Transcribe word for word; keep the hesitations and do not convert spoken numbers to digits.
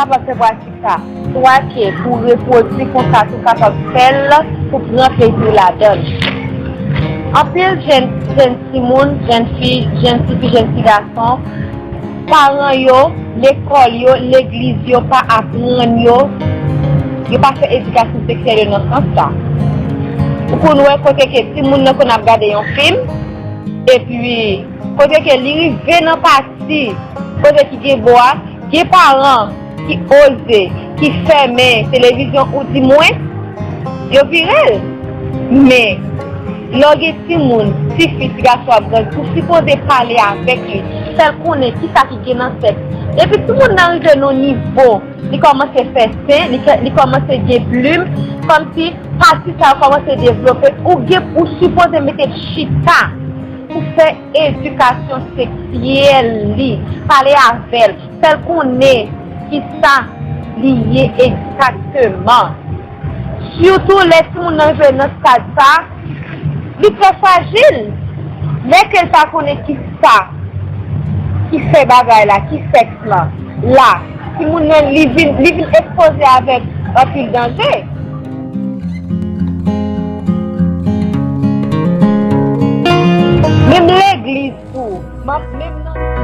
kapab fè pratik sa. Swa ke pou repwodui konsa tou kapab fè l pou pran plezi w ladan l. Anpil jèn, jèn timoun, jèn fi, jèn tifi, jèn ti gason, paran yo, lekòl yo, legliz yo pa aprann yo, yo pa fè edikasyon seksyèl yo nan sans sa. Ou konn wè kote ke timoun nan konn ap gade yon fim, epi kote ke li rive nan pati, kote ki gen bò a, gen paran ki oze, ki fèmen televizyon ou di mwen, yo vire l. Men, lè w gen timoun, tifi, ti gason ap grandi, ou sipoze pale avèk li, fè l konnen kisa ki gen nan tèt. Depi timoun nan rive nan nivo, li kòmanse fè sen, li, fè- li kòmanse gen plim, kòmsi pati sa yo kòmanse devlope, ou gen, ou sipoze mete l chita pou fè edikasyon seksyèl li, pale avè l, fè l konnen kisa li ye egzakteman. Sitou lè timoun nan rive nan stad sa, li trè frajil. Lè ke l pa konnen kisa ki fè bagay la, ki sèks la, la, timoun nan li vin, li vin ekspoze avèk anpil danje. Menm legliz tou, menm nan